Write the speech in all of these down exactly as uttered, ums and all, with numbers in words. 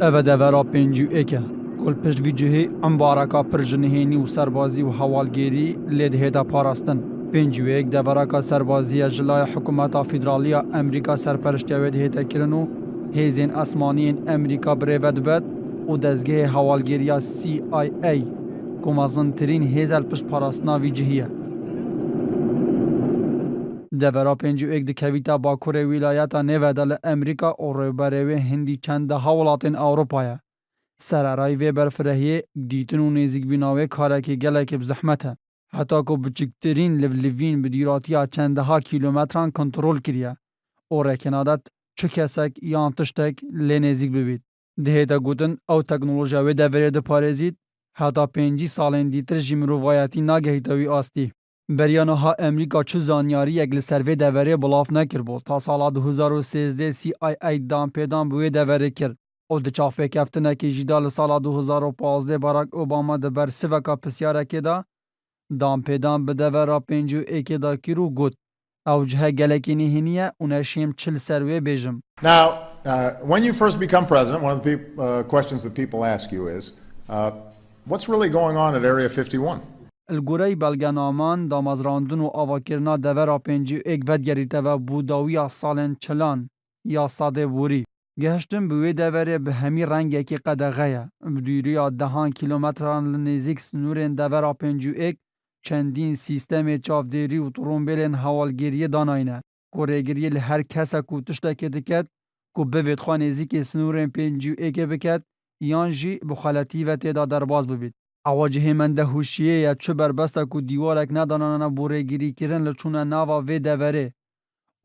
Ev e devera pêncî û yek e, ku li pişt vî cihê embareka pir ji nihênî û serbazî û hewalgêrî lê dihête parastin. Pêncî û yek devereka serbazî ye ji layê hikûmeta federalî ya Amerîka serpereştiya wê dihête kirin û hêzên esmanî yên Amerîka bi rê ve dibet û dezgehê hewalgêriya C I A, ku mezintirîn hêz e li pişt parastina vî cihî ye. Devera pêncî û yek dikevîte bakurê wîlayeta nêve de li Amerîka û rêberê wê hindî çendeha welatên Ewropa ye. Sererayî vê berfirehiyê dîtin û nêzîkbîna wê karekî gelekî bi zehmet e. Heta ku biçûktirîn livlivîn bi dûratiya çendeha kîlometran kontrol kiriye û rêkêne de çi kesek yan tiştek lê nêzîk bibît. Dihête gotin, ew teknolojiya wê deverê diparêzît, heta pêncî salên dîtir jî mirovayetî nagehîte wî astî. Beriya niha Amerîka çi zanyariyek li ser vê deverê belav nekiribû. Ta sala du hezar û sêzdeh C I A danpêdan bi wê deverê kir û di çavpêkeftinekê jî de li sala du hezar û pazdeh Barack Obama di bersiveka pisyarekê de danpêdan bi devera pêncî û yekê de kir û got, ew cihe gelekî nihênî ye û neşêm çi li ser wê bêjim. Now, uh, when you first become president, one of the peop- uh, questions that people ask you is, uh, what's really going on at Area fifty-one? Li goreyî belgenaman, damezrandin û avakirina devera pêncî û yek vedigerîte ve bûdawiya salên çilan ya sedê borî. Gehiştin bi wê deverê bi hemî rengekî qedexe ye. Bi dûriya dehan kîlometran li nêzîk sinûrên devera pêncî û yek çendîn sîstemê çavdêrî û tirombêlên hewalgêriyê danayîne, ku rêgiriyê li her kesek û tiştekê diket ku bivêt xwe nêzîkê sinûrên pêncî û yekê biket yan jî bi xweletî ve tê de derbas bibît. Ewa cihê mendehûşiyê ye, çi berbest e ku dîwarek nedanane bo rêgirîkirin li çûna nava vê deverê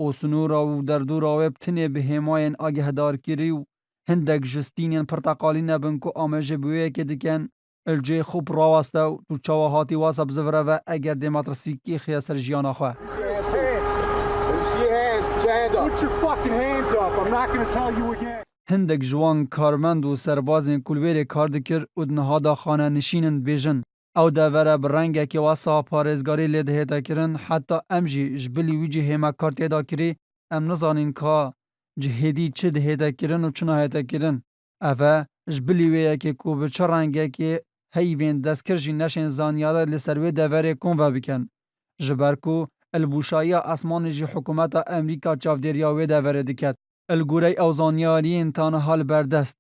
û sinûra û derdora wê bi tinê bi hêmayên agehdarkirî û hindek ji stînên pirteqalî nebin ku amêjê bi wê yekê dikin, li cihê xwe bi raweste û tu çawa hatî wasa bi zivire ve eger dê metirsîkî xiye ser jiyana xwe. Put your fucking hands up. I'm not gonna tell you again. Hindek ji wan karmend û serbazên ku li wê rê kar dikir û di niha de xanenişîn in dibêjin, ew devere bi rengekê wesa parêzgarî lê dihête kirin, heta em jî ji bilî wî cihê me kar tê de kirî, em nizanîn ka ji hêdî çi dihête kirin û çi nahête kirin. Ev e, ji bilî wê yekê ku bi çi rengekê heyvên destkir jî neşên zanyare li ser wê deverê kom vebikin. Ji ber ku li bûşayiya esmanê jî hikûmeta Amerîka çavdêriya wê deverê diket. Li goreyî ew zanyariyên taniha li ber dest,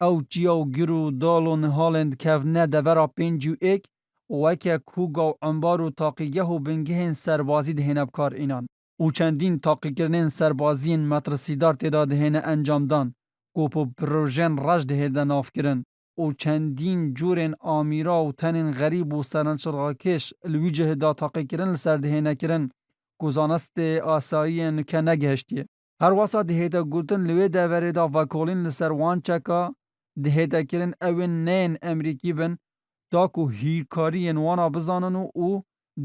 ew çiya û gir û dal û nihalên dikevne devera pêncî û yek û weke koga û embar û taqîgeh û bingehên serbazî dihêne bi kar înan û çendîn taqîkirinên serbaziyên metirsîdar tê de dihêne encamdan ku bi projeyên reş dihête navkirin û çendîn curên amîra û tenên xerîb û serençirakeş li wî cihê de taqîkirin li ser dihêne kirin ku zanistê asayiyê nuke negihiştiye. Her wesa dihête gotin li wê deverê de vekolîn li ser wan çeka dihête kirin ew ên neyên Amerîkî bin, da ku hîrkariyên wana bizanin û, û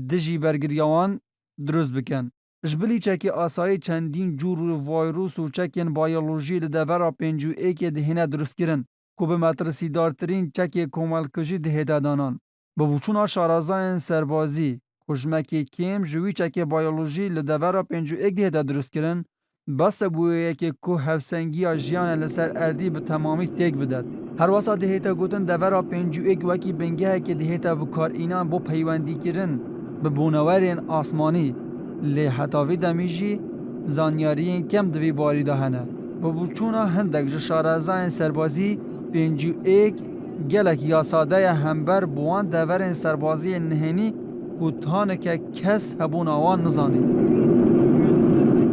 dijî bergiriya wan dirust bikin. Ji bilî çekê asayî çendîn cûr û vayrus û çekên bayolojî li devera pêncî û yekê dihêne dirustkirin, ku bi metirsîdartirîn çekê komelkujî dihête danan. Bi bûçûna şarezayên serbazî, kujmekê kêm ji wî çekê bayolojî li devera pêncî û yek dihête dirustkirin, bes e bo wê yekê ku hevsengiya jiyanê li ser erdî bi temamî têk bidet. Her wesa dihête gotin devera pêncî û yek wekî bingehekê dihête bikarînan bo peywendîkirin bi bûnewerên asmanî, lê heta vî demî jî zanyariyên kem di vî barî de hene. Bi bûçûna hindek ji şarezayên serbazî, pêncî û yek gelek ya sade ye hember bi wan deverên serbaziyên nihênî ku tanike kes hebûna wan nizanî.